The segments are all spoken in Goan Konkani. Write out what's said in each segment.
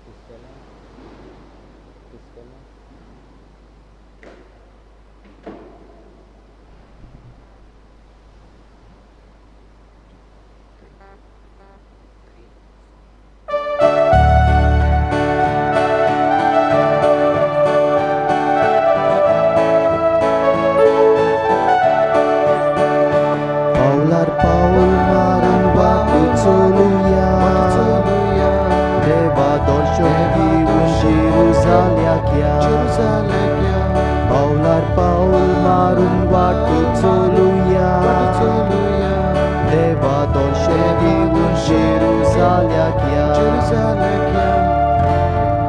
दिसतलें दिसतलें. पावलार पावल मारून वाट चलुया, देवा दर्शन घेवन जेरुजाल्याक या. पावलार पावल मारून वाट चलुया, देवा दर्शन घेवन जेरुजाल्याक या.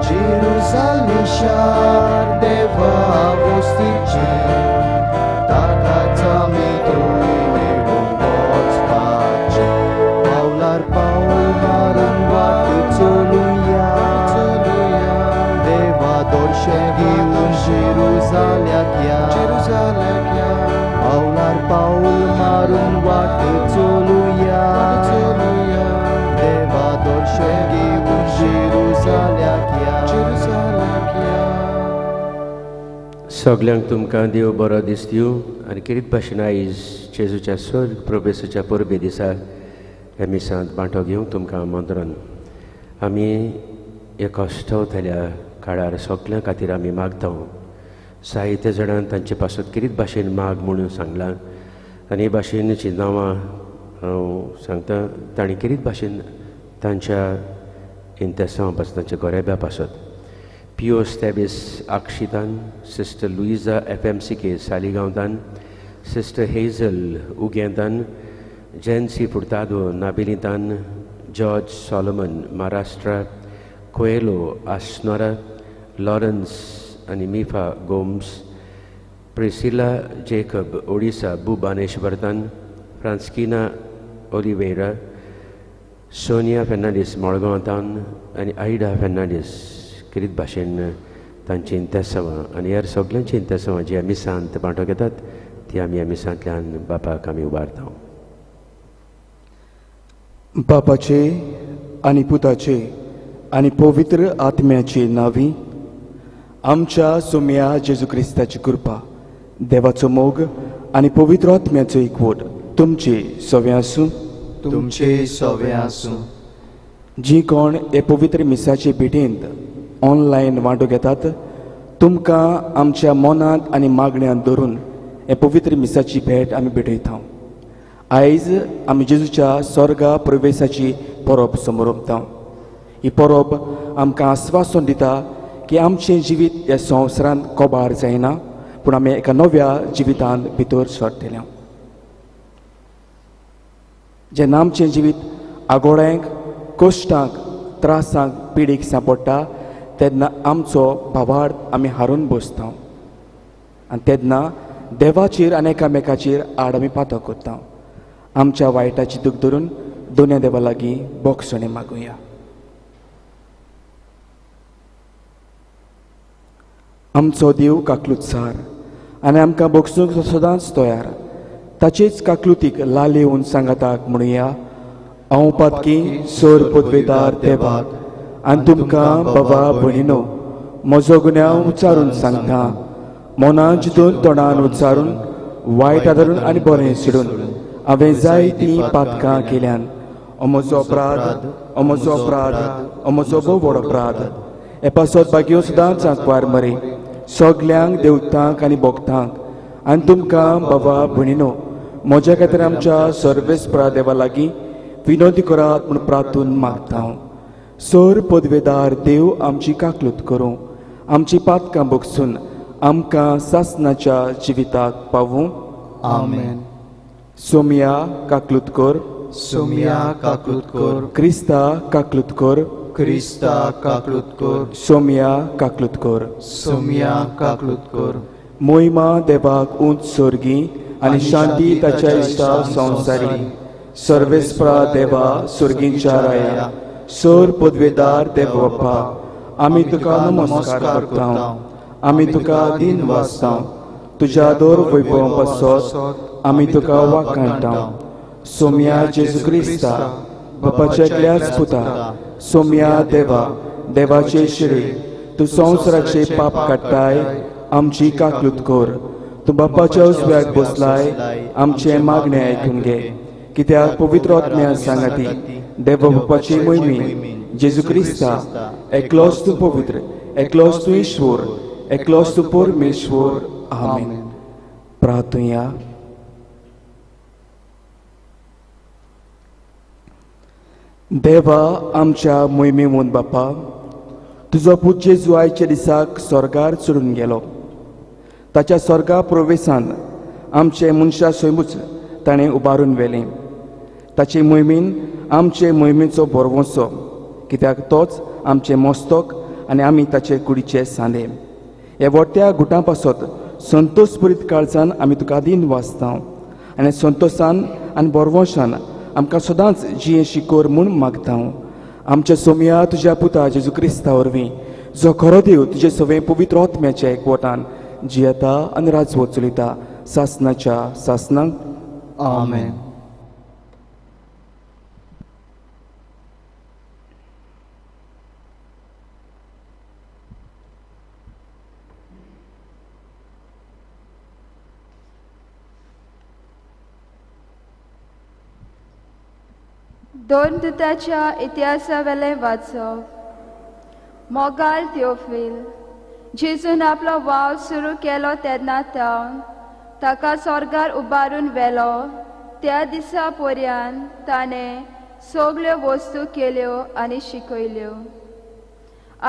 जेरुजालेम शार देवा वस्तीचें, ताकाच आमी थंय मेळूंक वचपाचें. पावलार पावल मारून वाट चलुया, देवा दर्शन घेवन जेरुजाल्याक या. पावलार पावल मारून वाट चलुया, देवा दर्शन घेवन जेरुजाल्याक या. सगल्यांक तुमकां देव बरो दीस दिवं आनी किरीत भाशेन आयज जेजूच्या स्वर्ग प्रवेशाच्या परबे दिसा ह्या मिसांत वांटो घेवंक तुमकां आमंत्रण. आमी हे कश्टवतल्या काळार सगल्यां खातीर आमी मागता. साहित्य जाणान तांचे पासत किरीत भाशेन माग म्हणून सांगलां आनी हे भाशेन जी नांवां हांव सांगता तांणी किरीत भाशेन तांच्या इंतेसांव पासत, तांच्या गोरेब्या पासत. पिओ स्टॅबिस आक्षितान, सिस्टर लुईजा FMCK सालिगांवतान, सिस्टर हेझल उगेंतान, जेन्सी फुर्तादो नाबिलींतान, जॉर्ज सॉलोमन महाराष्ट्रा, कोएलो आसनोरा, लॉरन्स आनी मिफा गोम्स, प्रिसिला जेकब ओडिसा बुबानेश्वरतान, फ्रांस्किना ओलिवेरा, सोनिया फेर्नांडीस मडगांवतान आनी आयडा फेर्नांडीस किरीत भाशेन तांची इंतेसांवां आनी ह्या सगल्यांची इंतेसांवां जी आमी मिसांत वांटो घेतात ती आमी ह्या मिसांतल्यान बापाक आमी उबारता. बापाचे आनी पुताचे आनी पवित्र आत्म्याचे नांवी आमच्या सोम्या जेजू क्रिस्ताची कृपा, देवाचो मोग आनी पवित्र आत्म्याचो एकवट तुमचे सवे आसूं. तुमचे सवे आसूं. जी कोण हे पवित्र मिसाचे भेटेंत ऑनलायन वांटो घेतात तुमकां आमच्या मनांत आनी मागण्यांत धरून हे पवित्र मिसाची भेट आमी भेटयता. आयज आमी जेजूच्या स्वर्गा प्रवेशाची परब समरोपता. ही परब आमकां आस्वासन दिता की आमचें जिवीत ह्या संवसारांत कोबार जायना, पूण आमी एका नव्या जिवितांत भितर सरतले. जेन्ना आमचें जिवीत आगोळ्यांक, कश्टांक, त्रासांक, पिडीक सांपडटा तेन्ना आमचो भावार्थ आमी हारून बसता आनी तेन्ना देवाचेर आनी एकामेकाचेर आड आमी पातक करता. आमच्या वायटाची दूख धरून दोनया देवा लागीं बोगसणें मागुया. आमचो देव काकलूत सार आनी आमकां बोगसूंक सदांच तयार. ताचेच काकलुतीक लालेवन सांगाताक म्हणुया, हांव पातकी सोर पदवेदार देवाक आनी तुमकां बाबा भयणीनो म्हजो गुन्यांव उच्चारून सांगता. मनान चिंतून, तोंडान उच्चारून, वायट आदारून आनी बरें सोडून हांवें जायतीं पातकां केल्यान. ओ म्हजो अपराध, ओ म्हजो अपराध, ओ म्हजो भोव व्हड अपराध. हे पासत भाग्यो सदांच आंकवार मरे सगल्यांक, देवतांक आनी भक्तांक आनी तुमकां बाबा भयणीनो म्हज्या खातीर आमच्या सर्वेस्परा देवा लागीं विनोदी करात म्हूण प्रार्थून मागता. हांव सर पदवेदार देव आमची काकलूत करूं, आमची पातकां बगसून आमकां सासनाच्या जिविताक पावूं. आमेन. सोमिया काकलूत कर. सोमिया काकलूत कर. क्रिस्ता काकलूत कर. क्रिस्ता काकलूत कर. सोमिया काकलूत कर. सोमिया काकलूत कर. मोहिमा देवाक उंच सोर्गी आनी शांती ताच्या इश्टा संवसारी. सर्वेस्परा देवा सुर्गींच्या राया, सर पदवेदार देव बाप्पा, आमी तुका नमस्कार करता, आमी तुका दिन वाचता. तुज्या दर वैभव पासत आमी तुका वाखाणटा. सोम्या जेजू क्रिस्ता बापाच्या एकल्याच पुता, सोम्या देवा, देवाचे शिरे, तूं संवसाराचे पाप काडटाय, आमची काकलूत कर. तूं बापाच्या उजव्याक बसलाय, आमचें मागणें आयकून घे. कित्याक पवित्र आत्म्या सांगाती देव बापाची मोहिमेन जेजू क्रिस्ता एकलोच तूं पवित्र, एकलोच तूं ईश्वर, एकलोच तूं परमेश्वर. आमेन. प्रार्थुया. देवा आमच्या मोहिमेवंत बापा, तुजो पूत जेजू आयच्या दिसाक स्वर्गार चडून गेलो. ताच्या स्वर्गा प्रवेसान आमचे मनशां सैमूच ताणें उबारून व्हेलें. ताचे मोहिमेन आमचे मोहिमेचो भरवंसो, कित्याक तोच आमचें मस्तक आनी आमी ताचे कुडीचे सांदे. ह्या वट्ट्या गुटां पासत संतोषपुरीत काळजान आमी तुका दीन वाचता आनी संतोशान आनी भरवंशान आमकां सदांच जिये शिकोर म्हूण मागता. आमच्या सोमया तुज्या पुता जेजू क्रिस्ता वरवीं, जो खरो देव तुजे सवें पवित्र आत्म्याच्या एकवटान जियेता आनी राजवट चलयता सासनाच्या सासनाक. आमेन. दोन दुताच्या इतिहासावेलें वाचप. मोगाल थियोफील, जेजून आपलो वावर सुरू केलो तेन्ना तावन ताका स्वर्गार उबारून व्हेलो त्या दिसा पर्यंत ताणें सगल्यो वस्तू केल्यो आनी शिकयल्यो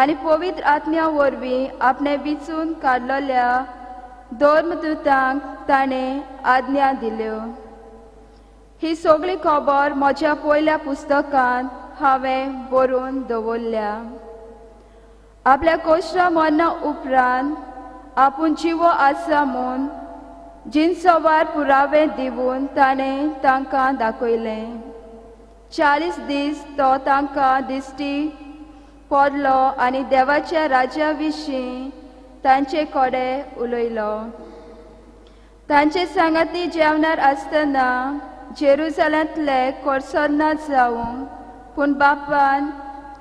आनी पवित्र आत्म्या वरवीं आपणें विचून काडलेल्या धर्मदूतांक ताणें आज्ञा दिल्यो. ही सगळी खबर म्हज्या पयल्या पुस्तकांत हांवें बरोवन दवरल्या. आपल्या कोश्टा मरणा उपरांत आपूण जिवो आसा म्हूण जिनसवार पुरावे दिवन ताणें तांकां दाखयलें. 40 दीस तो तांकां दिश्टी पडलो आनी देवाच्या राज्या विशीं तांचे कडेन उलयलो. तांचे सांगाती जेवणार आसतना जेरुजलेंतले कोर्सना जावंक पूण बापान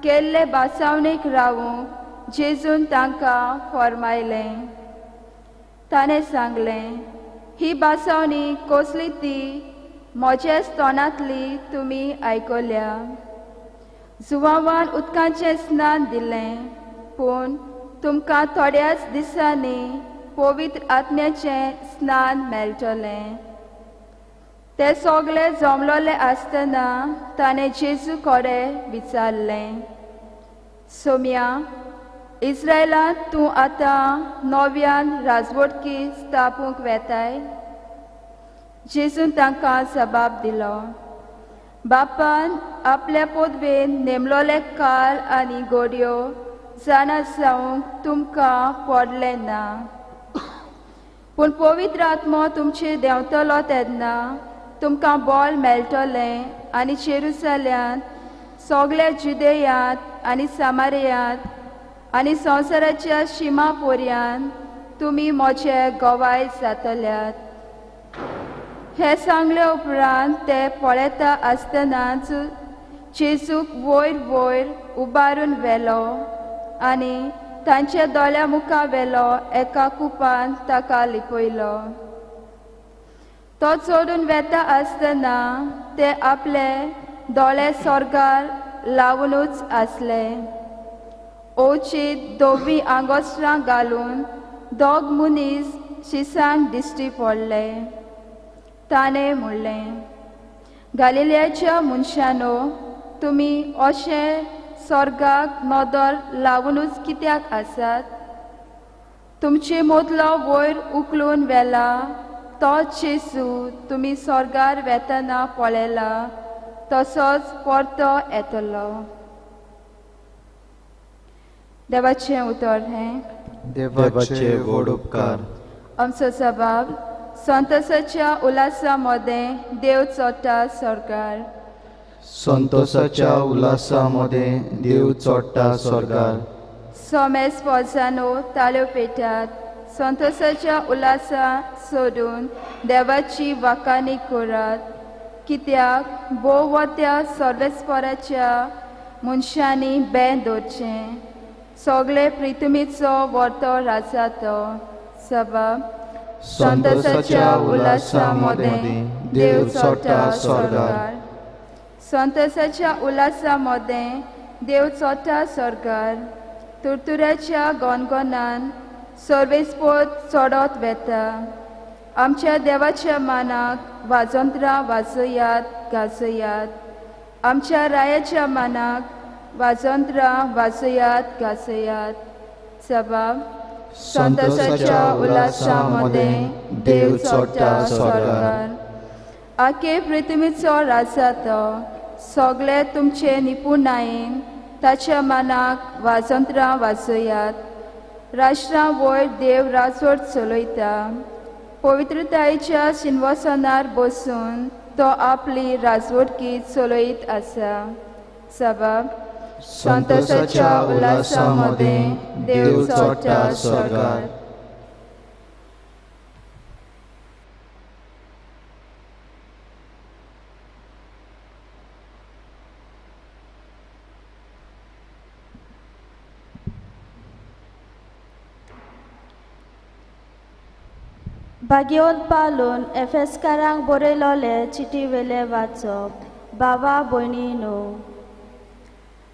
केल्ले बासावणेक रावूंक जेजून तांकां फॉर्मायलें. ताणें सांगलें, ही बासावणी कसली ती म्हज्याच तोंडांतली तुमी आयकल्या. जुवावान उदकाचें स्नान दिलें, पूण तुमकां थोड्याच दिसांनी पवित्र आत्म्याचें स्नान मेळटलें. ते सगळे जमलोले आसतना ताणें जेजू कडेन विचारलें, सोम्या, इस्रायलांत तूं आतां नव्यान राजवटकी स्थापूंक वेताय? जेजून तांकां जबाब दिलो, बापान आपल्या पदवेन नेमलोले काल आनी गोडयो जाणा जावंक तुमकां पडलें ना, पूण पवित्र आत्मो तुमचेर देंवतलो तेन्ना तुमकां बळ मेळटलें आनी जेरुसल्यांत सगल्या जुदेयांत आनी सामारियांत आनी संवसाराच्या शिमा पर्यंत तुमी म्हजे गवाय जातल्यात. हें सांगले उपरांत ते पळयता आसतनाच जेजूक वयर वयर उबारून व्हेलो आनी तांच्या दोळ्या मुखार व्हेलो एका कुपान ताका लिपयलो. तो चडून वेता आसतना ते आपले दोळे स्वर्गार लावुनूच आसले. ओचीत धवीं आंगोस्त्रां घालून दोग मनीस शिसांक दिश्टी पडले. ताणें म्हणलें, गालिलियाच्या मनशांनो, तुमी अशें स्वर्गाक नदर लावुनूच कित्याक आसात? तुमचे मदलो वयर उखलून व्हेला तो जेजू तुमी स्वर्गार वेतना पळयला तसोच परतो येतलो. देवाचें उतर हें. देवाचे व्हड उपकार. आमचो जबाब संतोषाच्या उल्हासा मदें देव चडटा स्वर्गार. संतोषाच्या उल्हासा मदें देव चडटा स्वर्गार. सोमेस पोजानो ताळ्यो पेटात, संतोषाच्या उल्हासा सोडून देवाची वाखाणी करात, कित्याक भोव त्या सर्वेस्पराच्या मनशांनी बें दवरचें सगळे प्रितमीचो वर्तो राजा तो. सबब संतोषाच्या उल्हासा मदें देव चडटा स्वर्गार. संतोषाच्या उल्हासा मदें देव चडटा स्वर्गार. तुरतुऱ्याच्या गणगणान सर्वेस्पोत चडत वेता. आमच्या देवाच्या मानाक वाजंत्रां वाजयात गाजयात. आमच्या रायाच्या मानाक वाजंत्रां वाजयात गाजयात. सबब संतोषाच्या उल्हासा मदें देव चडटा स्वर्गार. आखे पृथ्वीचो राजा तो. सगळे तुमचे निपुणायेन ताच्या मानाक वाजंत्रां वाजयात. राष्ट्रां वयर देव राजवट चलयता. पवित्रतायेच्या शिनवासनार बसून तो आपली राजवटकी चलयत आसा. सबब संतोषाच्या उल्हासा मदें देव चडटा स्वर्गार. भाग्यवंत पावलून एफेस्कारांक बरयलोले चिटी वेले वाचप. बाबा भयणी न्हू,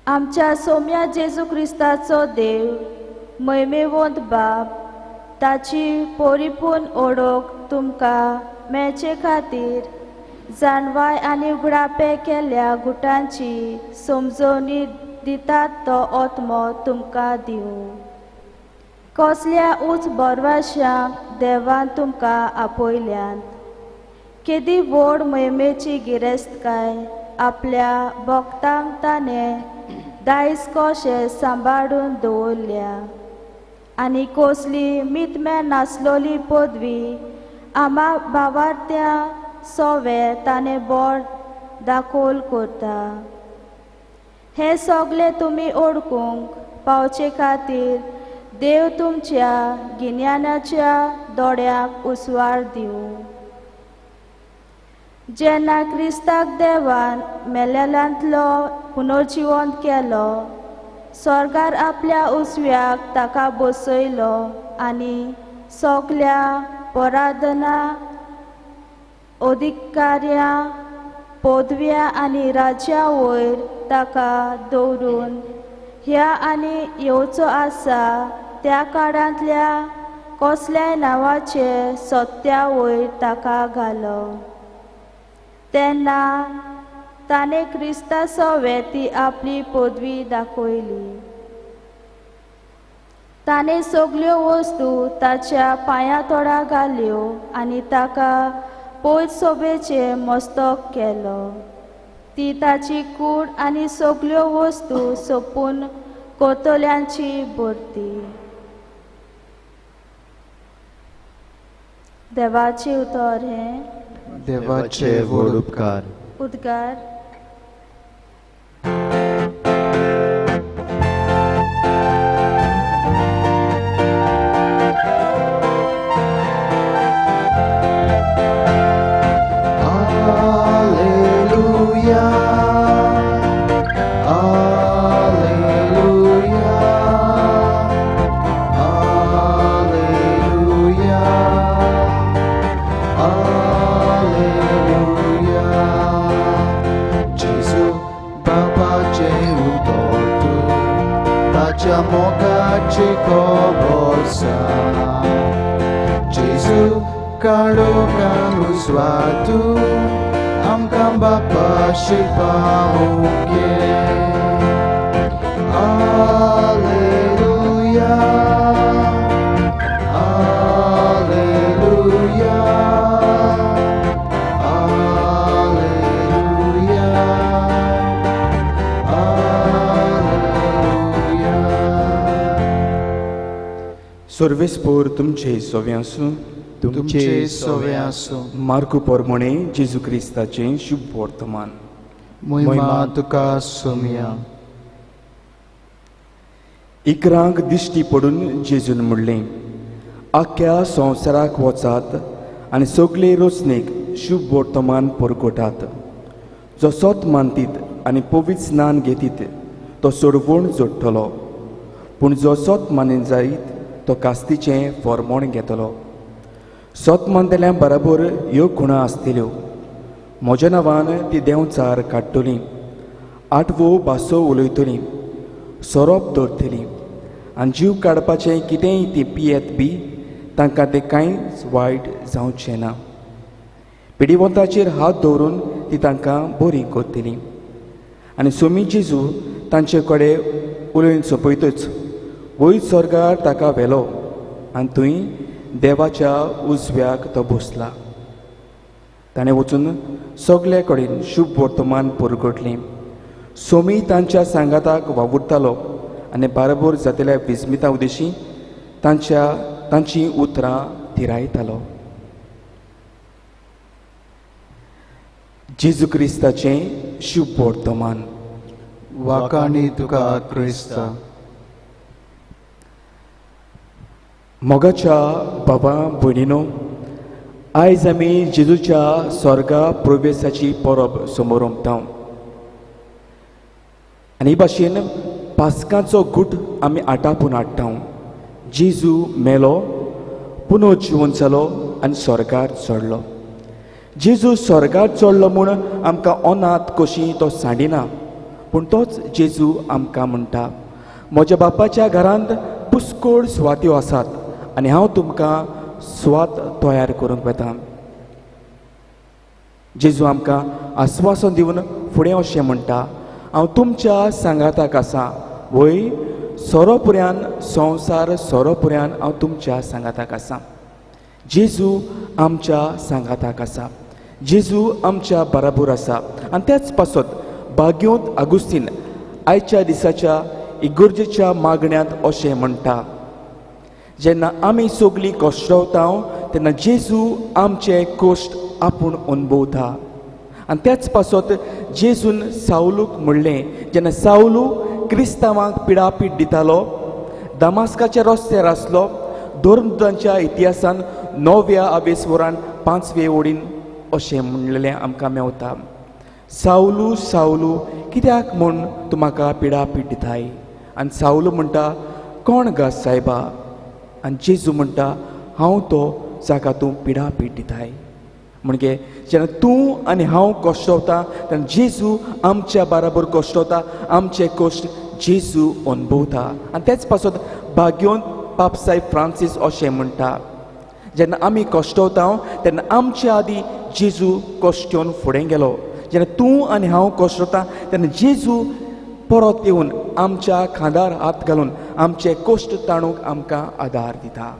आमच्या सोम्या जेजू क्रिस्ताचो देव महिमेवंत बाप ताची परिपूर्ण ओळख तुमकां मेळचे खातीर जाणवाय आनी उगडापे केल्ल्या गुटांची समजवणी दितात तो आत्मो तुमकां दिवं. कसल्या उच बरवाशांक देवान तुमकां आपयल्यात. केदी व्हड मोहिमेची गिरेस्तकाय आपल्या भक्तांक ताणें दायज कशें सांबाळून दवरल्या आनी कसली मितम्या नासलोली पदवी आमा भावार्त्या सोवे ताणें बोड दाखोल करता. हें सगळें तुमी ओळखूंक पावचे खातीर देव तुमच्या गिन्यानाच्या दोळ्यांक उस्वार दिवं. जेन्ना क्रिस्ताक देवान मेलेल्यांतलो पुनर्जिवंत केलो, स्वर्गार आपल्या उजव्याक ताका बसयलो आनी सगल्या पराधना अधिकाऱ्यां पदव्या आनी राज्या वयर ताका दवरून ह्या आनी येवचो आसा त्या काळांतल्या कसल्याय नांवाचे सत्या वयर ताका घालो. तेन्ना ताणें क्रिस्ता सवें ती आपली पदवी दाखयली. ताणें सगल्यो वस्तू ताच्या पांया तोडा घाल्यो आनी ताका पयस सोबेचें मस्तक केलो. ती ताची कूड आनी सगल्यो वस्तू सोंपून कोतल्यांची भरती. देवाचें उतर हें. देवाचे व्हड उपकार. उद्गार. Alleluia, Alleluia, Alleluia, Alleluia. Gesù बापाचे उतर तूं ताच्या मोगाची खबर सांग. जेजू काळोखान उजवाड तूं आमकां बापाशी पावोवंक ये. Alleluia, Alleluia, Alleluia, Alleluia. सर्वेस्पोर तुमचे सोवे आसूं. तुमचे सोवे आसूं. मार्कू पोरमोणे जेजू क्रिस्ताचें शुभ वर्तमान. महिमा तुका सोम्या. इकरांक दिश्टी पडून जेजून म्हणलें, आख्या संवसाराक वचात आनी सगळे रोसणेक शुभ वर्तमान परगटात. जो सत मानतीत आनी पवित्र स्नान घेतीत तो सोडवण जोडटलो, पूण जो सोत मानीन जायत तो कास्तीचें फॉर्मोण घेतलो. सोत मानतल्या बराबर ह्यो खुणां आसतल्यो, म्हज्या नांवान ती देंवचार काडटली, आठवो भासो उलयतली, सोरोप दवरतली आनी जीव काडपाचें कितेंय ती पियेत बी तांकां तें कांयच वायट जावचें ना. पिडिवंताचेर हात दवरून ती तांकां बरी करतली. आनी सोमी जेजू तांचे कडेन उलोवन सोंपयतच वयर स्वर्गार ताका व्हेलो आनी थंय देवाच्या उजव्याक तो बसला. ताणें वचून सगळे कडेन शुभ वर्तमान परगटलें. सोमी तांच्या सांगाताक वावुरतालो आनी बाराबोर जातल्या विस्मिता उदेशी तांचीं उतरां थिरायतालो. जेजू क्रिस्ताचें शुभ वर्तमान. वाखाणी तुका क्रिस्ता. मोगाच्या बाबा भयणीनो, आयज आमी जेजूच्या स्वर्गा प्रवेशाची परब समोरमता आनी ही भाशेन पास्काचो गूट आमी आटापून हाडटा. जेजू मेलो, पुनः जिवन जालो आनी स्वर्गार चडलो. जेजू स्वर्गार चडलो म्हूण आमकां अनाथ कशी तो सांडिना, पूण तोच जेजू आमकां म्हणटा, म्हज्या बापाच्या घरांत पुस्कोळ सुवात्यो आसात आनी हांव तुमकां सुवात तयार करूंक वता. जेजू आमकां आस्वासन दिवन फुडें अशें म्हणटा, हांव तुमच्या सांगाताक आसा, वय सोरोपुऱ्यान संवसार सोरोपुऱ्यान हांव तुमच्या सांगाताक आसा. जेजू आमच्या सांगाताक आसा, जेजू आमच्या बराबर आसा. आनी त्याच पासत भाग्योंत आगुस्तीन आयच्या दिसाच्या इगर्जेच्या मागण्यांत अशें म्हणटा, जेन्ना आमी सगळीं कश्टवता तेन्ना जेजू आमचे कश्ट आपूण अनुभवता. आनी त्याच पासत जेजून सावलूक म्हणलें, जेन्ना सावलू क्रिस्तांवांक पिडापीड दितालो, दमास्काच्या रस्त्यार आसलो, धर्मदूतांच्या इतिहासान 9व्या आवेसवरान 5वे ओडीन अशें म्हणलेलें आमकां मेवता, सावलू सावलू कित्याक म्हूण तूं म्हाका पिडापीड दिताय? आनी सावलू म्हणटा, कोण गा सायबा? आनी जेजू म्हणटा, हांव तो जाका तूं पिडापीड दिताय. म्हणजे जेन्ना तूं आनी हांव कश्टवता तेन्ना जेजू आमच्या बराबर कश्टवता, आमचे कश्ट जेजू अनुभवता. आनी तेच पासत भाग्योंत पापसाहेब फ्रांसीस अशें म्हणटा, जेन्ना आमी कश्टवता तेन्ना आमचे आदीं जेजू कश्ट फुडें गेलो. जेन्ना तूं आनी हांव कश्टवता तेन्ना जेजू परत येवन आमच्या खांदार हात घालून आमचे कश्ट ताणूंक आमकां आदार दिता.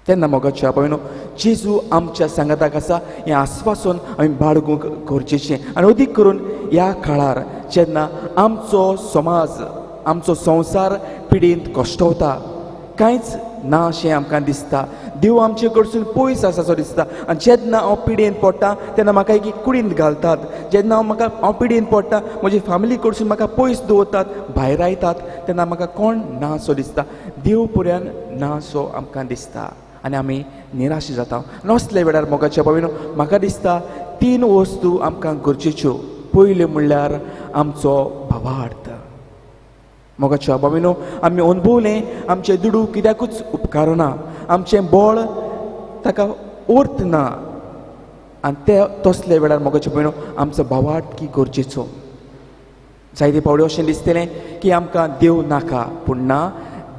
तेन्ना मोगाच्या भयणो, जेजू आमच्या सांगाताक आसा हें आस्वासन आमी बाळगूंक गरजेचें. आनी अदीक करून ह्या काळार जेन्ना आमचो समाज, आमचो संवसार पिडींत कश्टवता, कांयच ना अशें आमकां दिसता, देव आमचे कडसून पयस आसा असो दिसता. आनी जेन्ना हांव पिडयेन पडटा तेन्ना म्हाका एक कुडींत घालतात, जेन्ना हांव पिडयेन पडटा म्हजी फॅमिली कडसून म्हाका पयस दवरतात, भायर आयतात, तेन्ना म्हाका कोण ना असो दिसता, देव पुऱ्यान ना असो आमकां दिसता आनी आमी निराश जाता. नसल्या वेळार मोगाच्या भावांनो, म्हाका दिसता 3 वस्तू आमकां गरजेच्यो. पयल्यो म्हणल्यार आमचो भावार्थ. मोगाच्या भावांनो, आमी अनुभवलें आमचें दुडू कित्याकूच उपकारना, आमचें बळ ताका अर्थ ना. आनी ते तसल्या वेळार मोगाच्या भावांनो आमचो भावार्थ की गरजेचो. जायते फावटी अशें दिसतलें की आमकां देव नाका, पूण ना,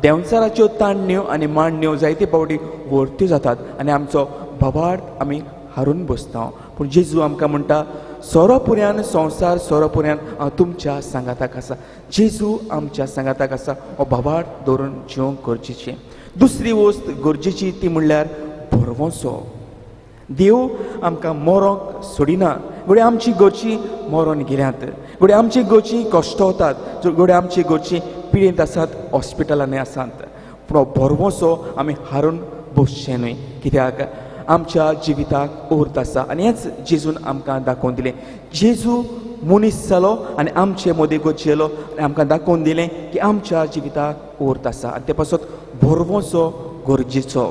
देंवचाराच्यो ताणण्यो आनी मांडण्यो जायते फावटी व्हरत्यो जातात आनी आमचो भावार्थ आमी हारून बसता. पूण जेजू आमकां म्हणटा, सोरोपुऱ्यान संवसार सोरोपुऱ्यान हांव तुमच्या सांगाताक आसा. जेजू आमच्या सांगाताक आसा हो भावार्थ दवरून जिवंक गरजेचें. दुसरी वस्त गरजेची ती म्हणल्यार भरवंसो. देव आमकां मरोंक सोडिना. घडये आमची घरचीं मरोन गेल्यांत, घडये आमची घरचीं कश्टवतात, घडये आमची घरचीं पिडेंत आसात, हॉस्पिटलांनी आसात, पूण भरवंसो आमी हारून बसचें न्हय, कित्याक आमच्या जिविताक अर्थ आसा. आनी हेंच जेजून आमकां दाखोवन दिलें. जेजू मनीस जालो आनी आमचे मदीं गरजेलो आनी आमकां दाखोवन दिलें की आमच्या जिविताक अर्थ आसा आनी ते पासत भरवंसो गरजेचो.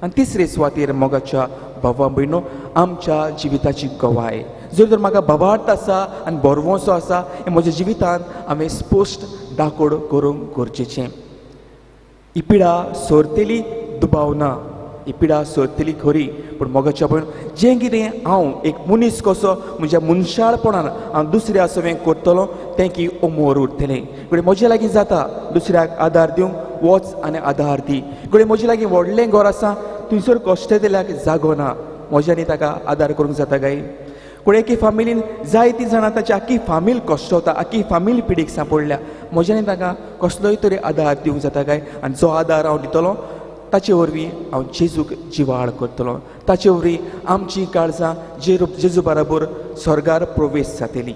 आनी तिसरे सुवातेर मोगाच्या भावा भयणो, आमच्या जिविताची गवाय. जर तर म्हाका भावार्थ आसा आनी भरवंसो आसा हें म्हज्या जिवितांत हांवें स्पश्ट दाकोड करूंक गरजेचें. ही पिडा सोरतली दुबाव ना, ही पिडा सोरतली खरी, पूण मोगाच्या पण जें कितें हांव एक मनीस कसो म्हज्या मनशाळपणान हांव दुसऱ्या सवें करतलो तें की अमोर उरतलें. घडये म्हजे लागीं जाता दुसऱ्याक आदार दिवंक वच आनी आदार दी. घडये म्हजे लागीं व्हडलें घर आसा थंयसर कश्टतेल्याक जागो ना, म्हज्यांनी ताका आदार करूंक जाता काय? घडये एके फामिलीन जायतीं जाणां ताची आख्खी फामील कश्टवता, आख्खी फामील पिडीक सांपडल्या, म्हज्यांनी ताका कसलोय तरी आदार दिवंक जाता काय? आनी जो आदार हांव दितलो ताचे वरवीं हांव जेजूक जिवाळ करतलो, ताचे वरवीं आमची काळजां जेजू बराबर स्वर्गार प्रवेश जातली.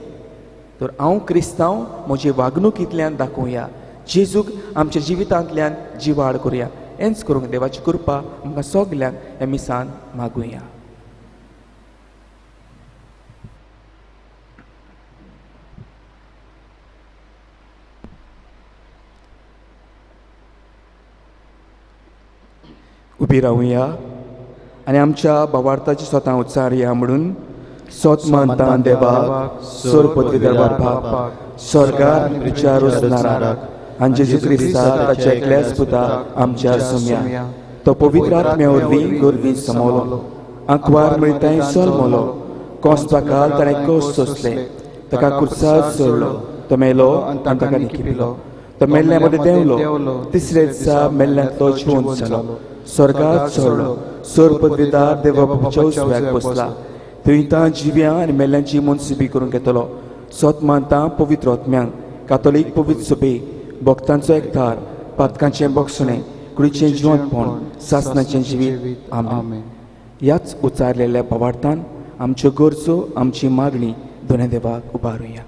तर हांव क्रिस्तांव म्हजे वागणुकींतल्यान दाखोवया, जेजूक आमच्या जिवितांतल्यान जिवाळ करुया. हेंच करूंक देवाची कृपा आमकां सगल्यांक ह्या मिसान मागुया. उबी रावुया आनी आमच्या भावार्थाची स्वता उच्चारया म्हणून सोत मानता देवाक सोर पदवीधर बापाक स्वर्गार विचार वचनाराक आनी जेजू क्रिस्ताक ताच्या एकल्याच पुताक आमच्या सुम्या तो पवित्र आत्म्या वरवीं गर्वीं समवलो, आंकवार मिळताय सलमलो, कोसपाकाल ताणें कस सोंसले, ताका कुर्सार चडलो, तो मेलो आनी ताका निकिपिलो, तो मेल्ल्या मदें देंवलो, तिसरे दिसा मेल्ल्यांतलो जिवंत जालो, स्वर्गार चडलो, सोर पदवीदार देवा बापाच्या उजव्याक बसला, थंय तां जिव्या आनी मेल्ल्यांची मनसुबी करूंक येतलो. सोत मानता पवित्र आत्म्यांक, कातोलीक पवित्र सभे, भक्तांचो एकठार, पातकांचें बक्षणें, कुडीचें जिवंतपण, सासणाचें जिवीत. आमेन. ह्याच उच्चारलेल्या भावार्थान आमच्यो गरजो, आमची मागणी दोनूय देवाक उबारुया.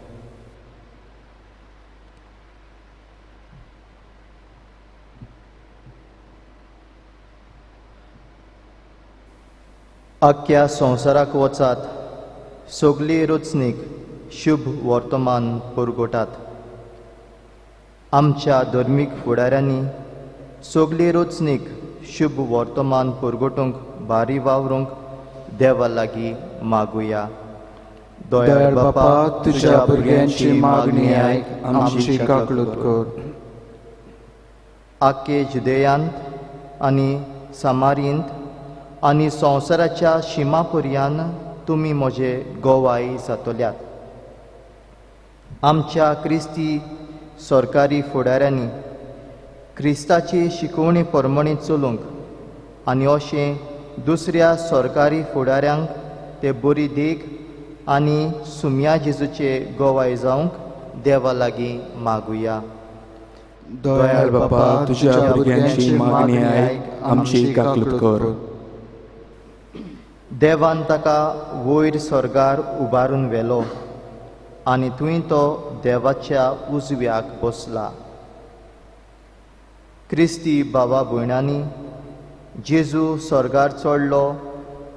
आख्या संवसाराक वचात, सगली रचणीक शुभ वर्तमान पुरगोटात. आमच्या धर्मीक फुडाऱ्यांनी सगली रचणीक शुभ वर्तमान पुरगोटूंक भारी वावरूंक देवा लागीं मागुया. दयाळ बापा, तुज्या भुरग्यांची मागणी आयक, आमची काकळूत कर. आख्खे जुदेयांत आनी सामारींत आनी संवसाराच्या शिमा पर्यान तुमी म्हजे गोवाय जातल्यात. आमच्या क्रिस्ती सरकारी फुडाऱ्यांनी क्रिस्ताची शिकवणी प्रमाणे चलूंक आनी अशें दुसऱ्या सरकारी फुडाऱ्यांक ते बरी देख आनी सुम्या जेजूचे गोवाय जावंक देवा लागीं मागुया. दयाळ बापा, तुज्या भुरग्यांची मागणी आयक, आमची काकळूत कर. देवान ताका वयर स्वर्गार उबारून व्हेलो आनी थंय तो देवाच्या उजव्याक बसला. क्रिस्ती बाबा भयणांनी जेजू स्वर्गार चडलो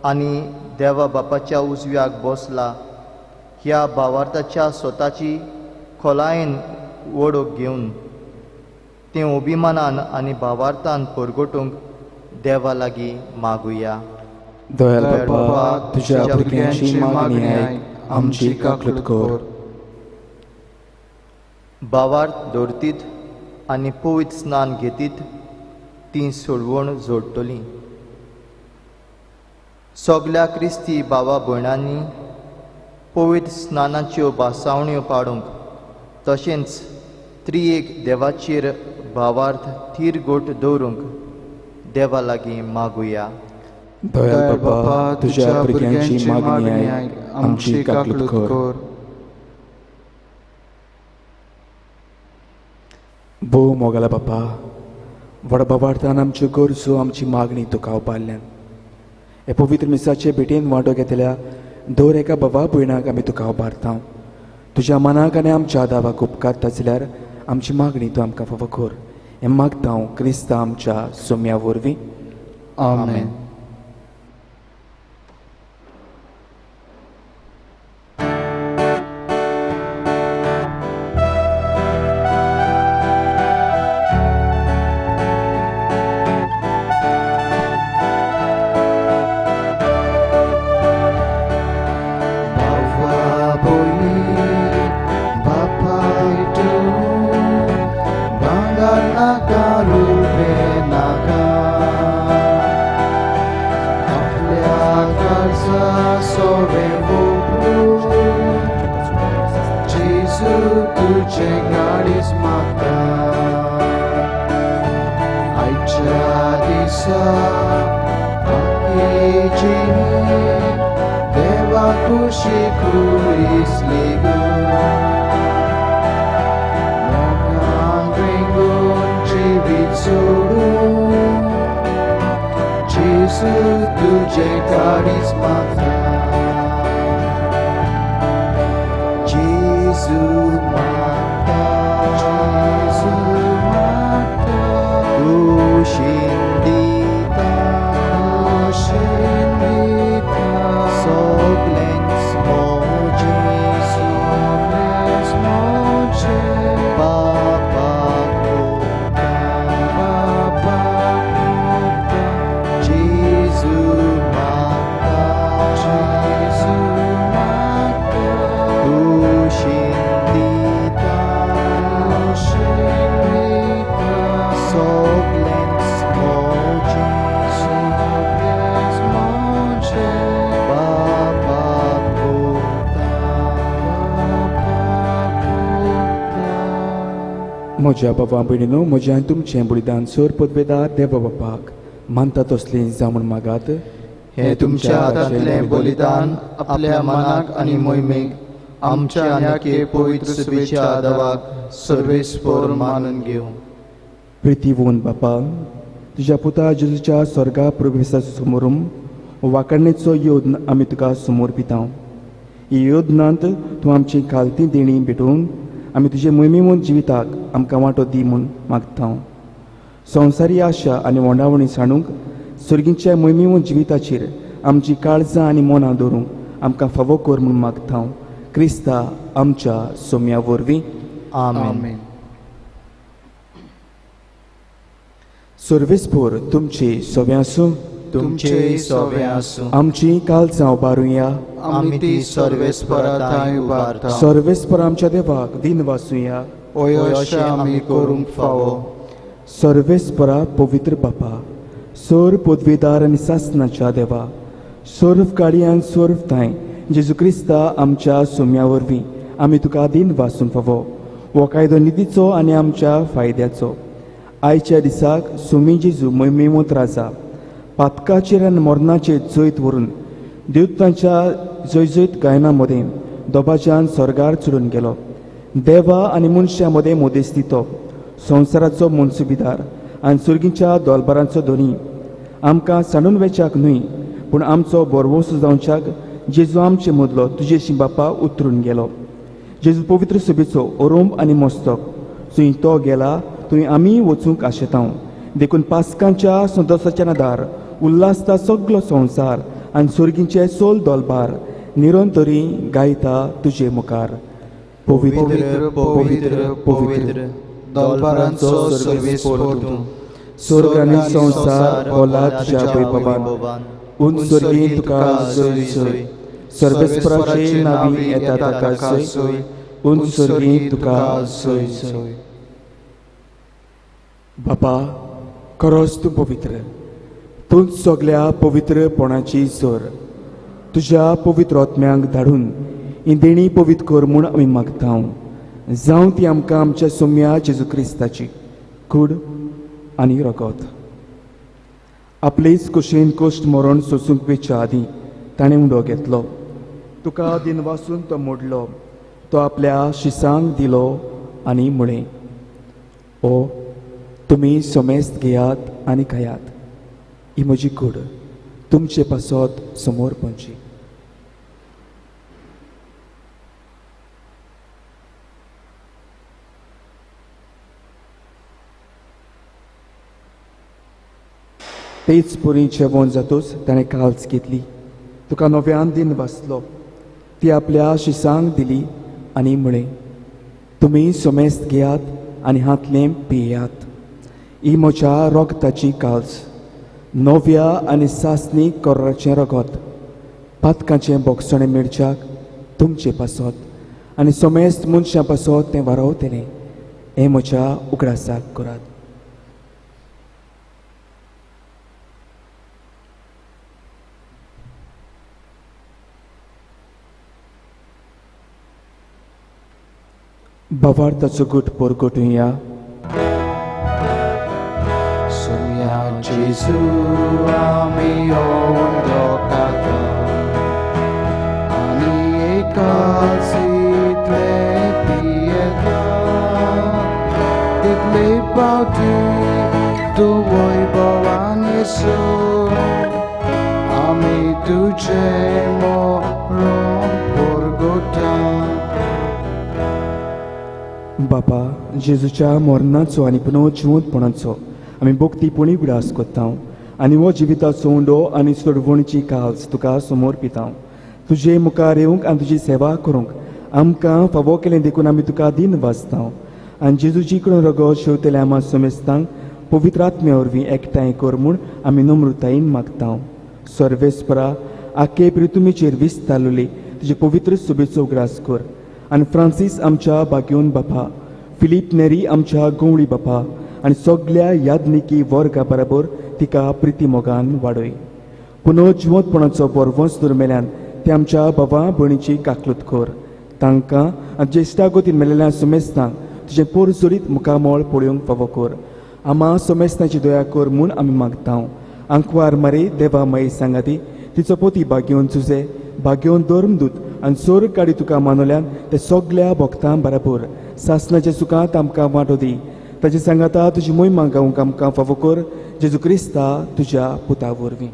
आनी देवा बापाच्या उजव्याक बसला ह्या भावार्थाच्या स्वताची खोलायेन वळख घेवन तें अभिमानान आनी भावार्थान परगटूंक देवा लागीं मागुया. दयाळ बापा, तुज्या भुरग्यांची मागणी आयक, आमची काकळूत कर. भावार्थ दवरतीत आनी पवित्र स्नान घेतीत ती सोडवण जोडटली. सगल्या क्रिस्ती बाबा भयणांनी पवित्र स्नानाच्यो भासावण्यो पाडूंक तशेंच त्रियेक देवाचेर भावार्थ थीर गोट दवरूंक देवा लागीं मागुया. दयाळ बापा, तुज्या भुरग्यांची मागणी आयक, आमची काकळूत कर. भोव मोगाला बापा, व्हड भावार्थान आमच्यो गरजो, आमची मागणी तुका उबारल्यान हे पवित्र मिसाचे भेटेन वांटो घेतल्या दर एका बाबा भयणाक आमी तुका उबारता. तुज्या मनाक आनी आमच्या दावाक उपकारता जाल्यार आमची मागणी तूं आमकां फावो कर. हें मागता हांव क्रिस्ता आमच्या सोम्या वरवीं. आमेन. Bye. नाका रुपें नाका आपल्या काळजा सोवे वपरून जेजू तुजें काळीज मागता आयच्या दिसा आख्खे जिणेंत देवा कुशीक इसलेगून मोगान रिंगून जिवीत सोडून जेजू तुजें काळीज मागता जेजू मागता जेजू मागता कुशीन दिता कुशीन दिता सगळेंच म्हजें सगळेंच म्हजें बापाक वता बापाक वता जेजू मागता जेजू मागता कुशीन दिता कुशीन दिता सगळेंच म्हजें सगळेंच म्हजें बापाक वता बापाक वता. म्हज्या बाबा भयणीनो म्हज्या आनी तुमचें बलिदान सोर पदवेदार देवा बापाक मानता तसलें जावं म्हूण मागात. हें तुमच्या हातांतलें बलिदान आपल्या मनाक आनी मोहिमेक आमच्या आनी आखे पवित्र सभेच्या आदावाक सर्वेस्पर मानून घेवं. प्रितीवोन बापा तुज्या पुता जेजूच्या स्वर्गा प्रवेशाचो समोरून वांकडणेचो योद्न आमी तुका समोर पिता. ही योदनांत तूं आमची खालती देणी भेटोवन आमी तुजे मोहिमेमून जिविताक आमकां वांटो दी म्हूण मागता. संवसारी आशा आनी वोंडावणी सांडूंक सर्गीच्या मोहिमेमून जिविताचेर आमची काळजां आनी मनां दवरूंक आमकां फावो कर म्हूण मागता. क्रिस्ता आमच्या सोम्या वरवीं. आमेन. सर्वेस्पोर तुमची सोबें आसूं. तुमचेय सोबें आसूं. आमची काळजां उबारुया. आमी ती सर्वेस्परा थंय उबारता. सर्वेस्पर आमच्या देवाक दिन वासुया. ओय अशें आमी करूंक फावो. सर्वेस्परा पवित्र बापा सोर पदवेदार आनी सासनाच्या देवा सर्व काळी आनी सर्व थांय जेजू क्रिस्ता आमच्या सोम्या वरवीं आमी तुका दिन वासूंक फावो. हो कायदो निधीचो आनी आमच्या फायद्याचो. आयच्या दिसाक सोमी जेजू मोहिमेमूत राजा पातकाचेर आनी मरणाचेर जैत व्हरून देवतांच्या जयजयत गायना मदें दोबाच्यान स्वर्गार चडून गेलो. देवा आनी मनशां मदें मदेस्ती तो संवसाराचो मनसुबीदार आनी सुर्गीच्या दोलबारांचो धनी आमकां सांडून वेच्याक न्हय पूण आमचो बोरवोसो जावच्याक जेजू आमचे मदलो तुजेशी बापा उतरून गेलो. जेजू पवित्र सभेचो ओरोंब आनी मस्तक थंय तो गेला थंय आमी वचूंक आशेता. देखून पास्कांच्या संतोसाच्या नादार उल्हासता सगलो संवसार आनी सुर्गींचे सोल दोलबार निरंतरी गायता तुजे मुखार. पवित्र पवित्र पवित्र दोलबारांचो सर्वेस्पर तूं स्वर्ग आनी संवसार भोला तुज्या वैभवान. उंच स्वर्गीं तुका जय जय. सर्वेस्पराचे नांवी येता ताका जय. उंच स्वर्गीं तुका जय जय. बापा खरोच तूं पवित्र. तूंच सगल्या पवित्रपणाची जोर. तुज्या पवित्र आत्म्यांक धाडून ही देणी पवित्र कर म्हूण आमी मागता. जावं ती आमकां आमच्या सोम्या जेजू क्रिस्ताची कूड आनी रगत. आपलेच कुशीन कश्ट मरण सोसूंक वेच्या आदीं ताणें उडो घेतलो. तुका दिन वासून तो मोडलो. तो आपल्या शिसांक दिलो आनी म्हळें, ओ तुमी समेस्त घेयात आनी खायात. ही म्हजी कूड तुमचे पासत समोर पडची. तेच परी जेवण जातूच ताणें काल्स घेतली. तुका नव्यान दिन वाचलो. ती आपल्या शिसांक दिली आनी म्हळें, तुमी समेस्त घेयात आनी हांतलें पियात. ही म्हज्या रगताची काल्स नव्या आनी सासणी कोर्राचें रगत पातकाचें बोगसणें मेळच्याक तुमचे पासत आनी समेस्त मनशां पासत तें वारवतलें. हें म्हज्या उगडासाक करात. भावार्थाचो गुट परगटुया. सुम्या जेजू आमी येवन दोकाता आनी एकाच इतले पियेता तितले पावटी तूं वैभवान येसू आमी तुजें मरण परगटा. बापा, जेजूच्या मरणाचो आनी पुनर्जिवंतपणाचो आमी भक्ती पुणी उगडास करता आनी हो जिविताचो उंडो आनी सोडवणीची काल्स तुका समोर पिता. तुजे मुखार येवंक आनी तुजी सेवा करूंक आमकां फावो केलें देखून आमी तुका दिन वाचता आनी जेजूची कडून रगत शेवतल्या आमा समेस्तांक पवित्र आत्म्या वरवीं एकठांय कर म्हूण आमी नम्रतायेन मागता. सर्वेस्परा, आखे पृथ्वीचेर विस्तारलेली तुजे पवित्र सुबेचो उगडास कर आनी फ्रांसीस आमच्या बाग्योन बापा, फिलीप नेरी आमच्या गवळी बापा आनी सगल्या यादनिकी वर्गा बराबर तिका प्रिती मोगान वाडय. पुनर्जिवंतपणाचो बरवंस दुर्मेल्यान ते आमच्या बाबा भयणीची काकलूत कर. तांकां आनी ज्येश्ठा गोतीन मेलेल्या सुमेस्तांक तुजें पोरजोरीत मुखामळ पळोवंक फावो कर. आमा सोमेस्तांची दया कर म्हूण आमी मागता. आंकवार मारी देवा माई सांगाती तिचो पोती बागेवन सुजे बागेवन धर्मदूत आनी सोर काडी तुका मानवल्यान ते सगल्या भक्तां बराबर सासनाच्या सुखांत आमकां वांटो दी. ताचे सांगाता तुजी मोहिमा गावंक आमकां फावो कर जेजू क्रिस्ता तुज्या पुता वरवीं.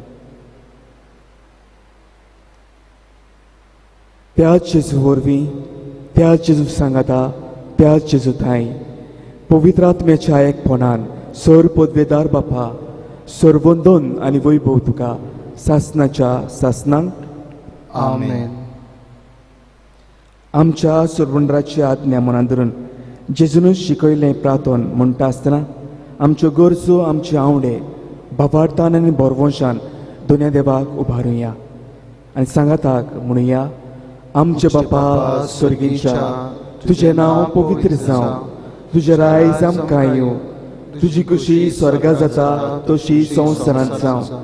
त्याच जेजू वरवीं, त्याच जेजू सांगाता, त्याच जेजू थांय पवित्र आत्म्याच्या एकपणान सर पदवेदार बापा सर्वंदन आनी वैभव तुका सासनाच्या सासनांक. आमेन. आमच्या सर्वंडराची आज्ञा मनान धरून जेजूनच शिकयलें प्रार्थन म्हणटा आसतना आमच्यो गरजो, आमचे आवडे भावार्थान आनी बरवंशान दोन्या देवाक उबारुया आनी सांगाताक म्हणुया. आमचे बापा स्वर्गीच्या, तुजें नांव पवित्र जावं, तुजें रायज आमकां येवं, तुजी खुशी स्वर्गा जाता तशी संवसारांत जावं.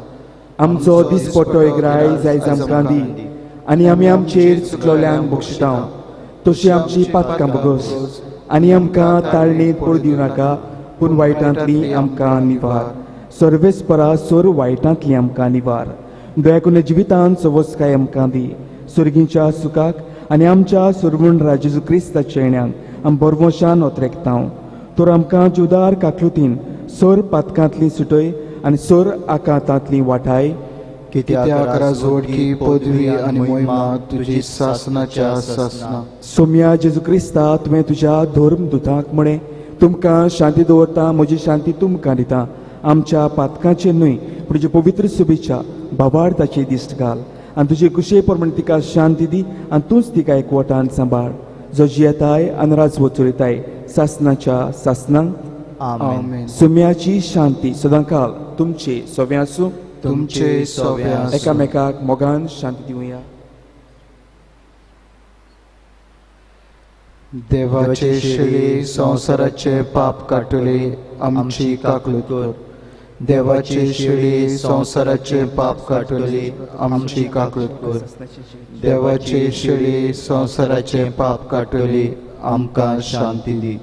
आमचो दिसपट्टो एक रायज आयज आमकां दी आनी आमी आमचेर चुकलोल्यांक बक्षिता तशी आमची पातकां बगस आनी आमकां ताळणेंत पडूं दिवं नाका, पूण वायटांतली आमकां निवार. सर्वेस्परा सोर वायटांतली आमकां निवार. दया करून जिवितांत सवसकाय आमकां दी. सुर्गींच्या सुखाक आनी आमच्या सुरवण जेजू क्रिस्ताच्या येण्याक आमी बरवंशान ओतरेकता. तर आमकां जुदार काकलुतीन सोर पातकांतली सुटय आनी सोर आकांतांतली वाठाय. कित्याक राजवटकी पदवी आनी मोहिमा तुजी सासनाच्या सासना. सोम्या जेजू क्रिस्ता, तुवें तुज्या धर्म दुतांक म्हळें, तुमकां शांती दवरता, म्हजी शांती तुमकां दिता. आमच्या पातकांचेर न्हय पूण तुजे पवित्र सुबेच्या भावार्थाची दिश्ट घाल आनी तुजे कुशे प्रमाणे तिका शांती दी आनी तूंच तिका एकवटान सांबाळ, जो जियेताय आनी राजवट चलयताय सासनाच्या सासनांक. आमेन. सुम्याची शांती सदांकाल तुमचे सव्या आसूं. तुमचे सव्या आसूं. एकामेकाक मोगान शांती दिवया. देवाचे शेळी संवसाराचे पाप काडटली आमची काकलूत कर. देवाचे शेळी संवसाराचे पाप काडटली आमची काकलूत कर. देवाचे शेळी संवसाराचे पाप काडटली आमकां शांती दी.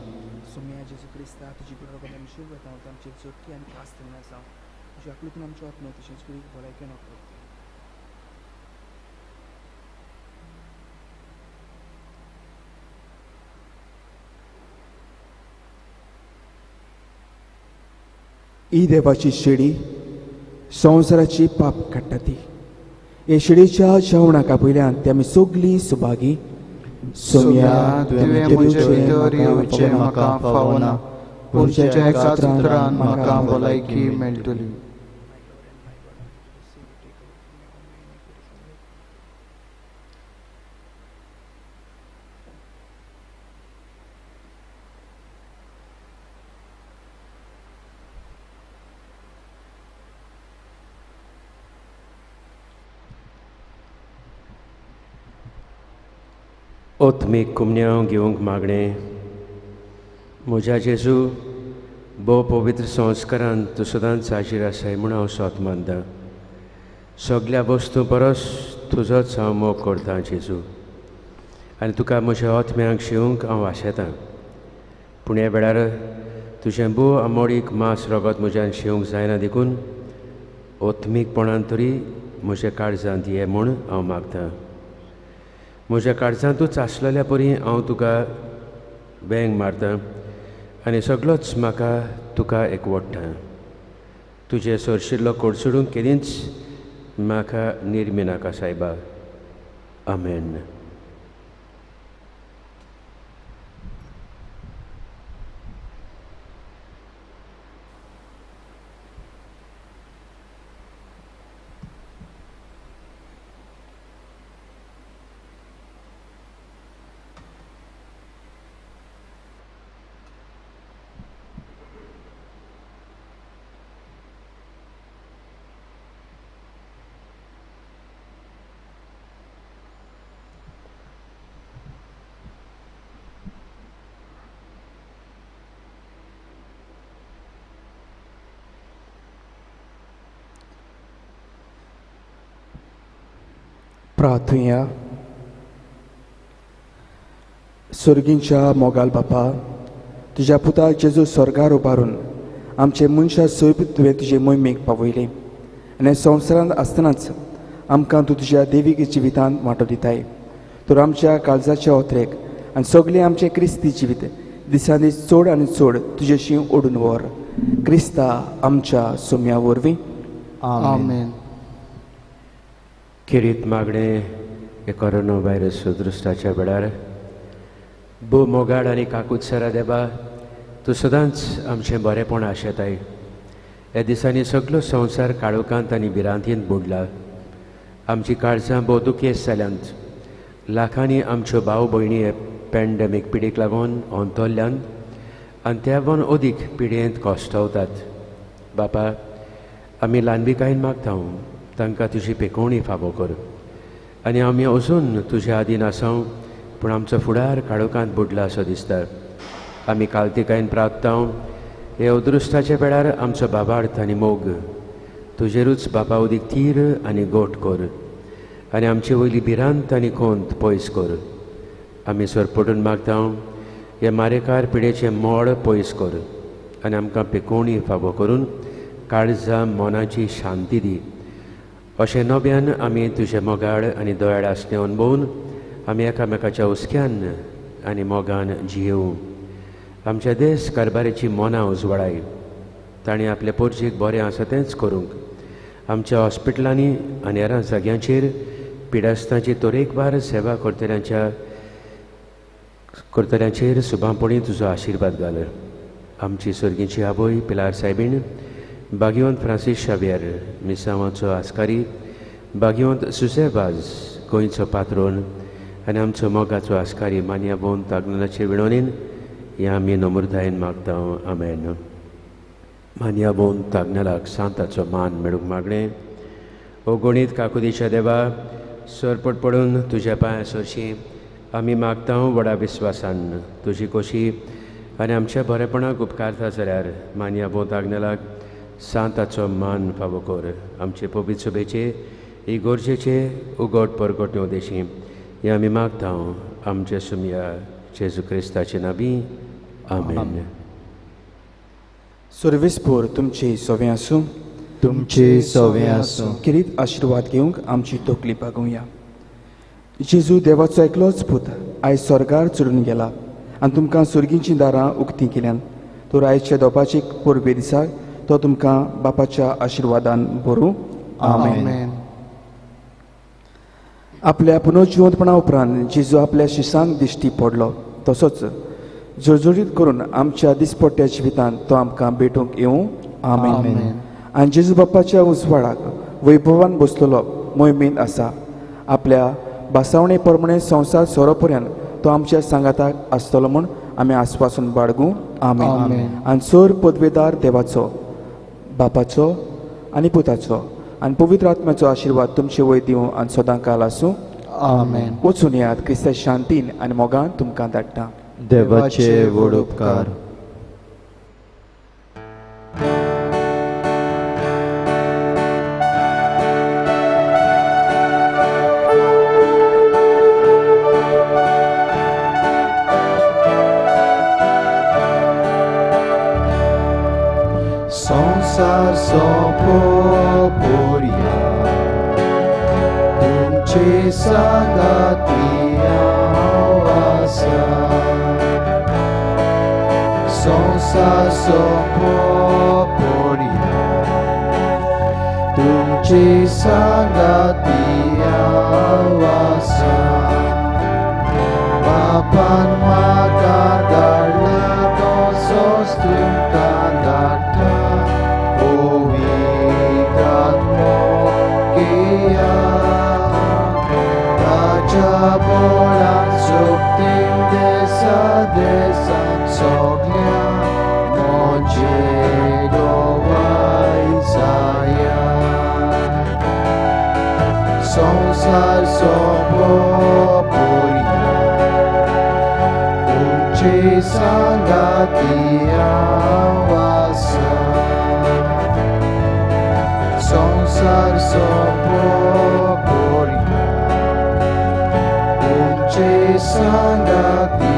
ही देवाची शेळी संवसाराची पाप काडटा ती. हे शेळीच्या जेवणाक आपयल्यान ते आमी सगळीं सुभागी. सोम्या, तुवें म्हजे भितर येवचें म्हाका फावना, पूण तुज्या एकाच उतरान म्हाका भलायकी मेळटली. ओत्मीक कुमन्यांव घेवंक मागणें. म्हज्या जेजू, भोव पवित्र संस्कारान तूं सदांच हाजीर आसाय म्हूण हांव सोत मानता. सगल्या वस्तूं परस तुजोच हांव मोग करता जेजू, आनी तुका म्हज्या आत्म्यांक शिवंक हांव आशेतां. पूण ह्या वेळार तुजें भोव आमोडीक मांस रगत म्हज्यान शेवंक जायना देखून ओत्मीकपणान तरी म्हज्या काळजांत ये म्हूण हांव मागतां. म्हज्या काळजांतूच आसलेल्या परी हांव तुका वेंग मारतां आनी सगळोच म्हाका तुका एकवडटा. तुजें सरशिल्लो कोडसोडूंक केदींच म्हाका निर्मी नाका सायबा. आमेन. प्रार्थुया. सर्गींच्या मोगाल बापा, तुज्या पुता जेजू स्वर्गार उबारून आमचे मनशां सयत तुवें तुजे मोहिमेक पावयली आनी संवसारांत आसतनाच आमकां तूं तुज्या देवीक जिवितांत वांटो दिताय. तर आमच्या काळजाच्या ओतरेक आनी सगळें आमचें क्रिस्ती जिवीत दिसान दीस चड आनी चड तुजेशी ओडून व्हर. क्रिस्ता आमच्या सोम्या वरवीं. आमेन. खेरीत मागणें हे कोरोना व्हायरस सुदृश्टाच्या वेळार भोव मोगाळ आनी काकूतसरा देवा, तूं सदांच आमचें बरेंपण आशेताय. ह्या दिसांनी सगलो संवसार काळोखांत आनी भिरांतीन बुडला. आमची काळजां भोव दुखेस्त जाल्यांत. लाखांनी आमच्यो भाव भयणी हे पॅन्डेमीक पिडीक लागून अंतरल्यान आनी त्यावन अदीक पिडयेंत कश्टवतात. बापा, आमी ल्हानविकायेन मागता तांकां तुजी पेकोवणी फावो कर आनी आमी अजून तुज्या आदीन आसाव, पूण आमचो फुडार काळोखांत बुडला असो दिसता. आमी कालतिकायेन प्रार्थता हे अदृश्टाच्या वेळार आमचो बाबार्थ आनी मोग तुजेरूच बापा उदीक थीर आनी गोट कर आनी आमचे वयली भिरांत आनी कोंत पयस कर. आमी सरपटून मागता हे मारेकार पिडेचें मोड पयस कर आनी आमकां पेकोवणी फावो करून काळजा मनाची शांती दी. अशें नव्यान आमी तुजें मोगाळ आनी दयाळ आसणें अणभवून आमी एकामेकाच्या हुस्क्यान आनी मोगान जियेवं. आमच्या देश कारभाराची मनां उजवाडाय. तांणी आपले पोरजेक बरें आसा तेंच करूंक. आमच्या हॉस्पिटलांनी आनी हेरां जाग्यांचेर पिडास्तांची तरेकवार सेवा करतल्यांचेर सुबांपणी तुजो आशिर्वाद घाल. आमची सर्गीची आवय पिलार सायबीण, भाग्यवंत फ्रांसीस शावियर मिसांवाचो आस्कारी, भाग्यवंत सुसेबाज गोंयचो पात्रोन आनी आमचो मोगाचो आस्कारी मान्या बोन तागनाचे विणोनीन ह्या आमी नम्रतायेन मागता. आमेन. मान्या बोन तागनालाक सांताचो मान मेळूंक मागणें. ओ गणीत काकुदीच्या देवा, सरपट पडून तुज्या पांया सरशी आमी मागता व्हडा विस्वासान. तुजी कोशी आनी आमच्या बरेपणाक उपकारता जाल्यार मान्या बोन तागनालाक सांताचो मान फावो कर. आमचे पवित्र सभेचे ही गरजेचे उगड परगट उदेशी हे आमी मागता आमचे सुमया जेजू क्रिस्ताचे नाबी. आमेन. सर्वेस्पोर तुमचे सोवें आसूं. तुमचे सोवें आसूं. किरीत आशिर्वाद घेवंक आमची तकली बागोवया. जेजू देवाचो एकलोच पूत आयज स्वर्गार चडून गेला आनी तुमकां सुर्गींचीं दारां उक्तीं केल्यान. तर आयच्या दोपाची परबे दिसाक तो तुमकां बापाच्या आशिर्वादान भरूं. आमेन. आपल्या पुनर्जिवंतपणा उपरांत जेजू आपल्या शिसांक दिश्टी पडलो, तसोच जळजळीत करून आमच्या दिसपट्ट्या जिवितांत तो आमकां भेटूंक येवं. आमेन. आनी जेजू बापाच्या उजवाडाक वैभवान बसलेलो मोहिमेंत आसा. आपल्या भासावणे प्रमाणे संवसार सोरो पर्यंत तो आमच्या सांगाताक आसतलो म्हूण आमी आस्वासन बाळगूं. आमेन. आनी सर पदवेदार देवाचो, बापाचो आनी पुताचो आनी पवित्र आत्म्याचो आशिर्वाद तुमचे वयर दिवं आनी सदां काल आसूं. आमेन. वचून येयात. क्रिस्ता शांतीन आनी मोगान तुमकां धाडटा. देवाचे व्हड उपकार. संवसार सोंपोपर्यंत तुमचे सांगाती हांव आसा. संवसार सोंपोपर्यंत तुमचे सांगाती हांव आसा. बापान म्हाका धाडला तसोच तुमकां धाडटा पवित्र आत्मो घेया. ताच्या बळान सोबतीन देसा देसान सगल्या म्हजे गवाय जाया. संवसार सोंपोपर्यंत तुमचे सांगाती हांव आसा. संवसार सोंपोपर्यंत तुमचे सांगाती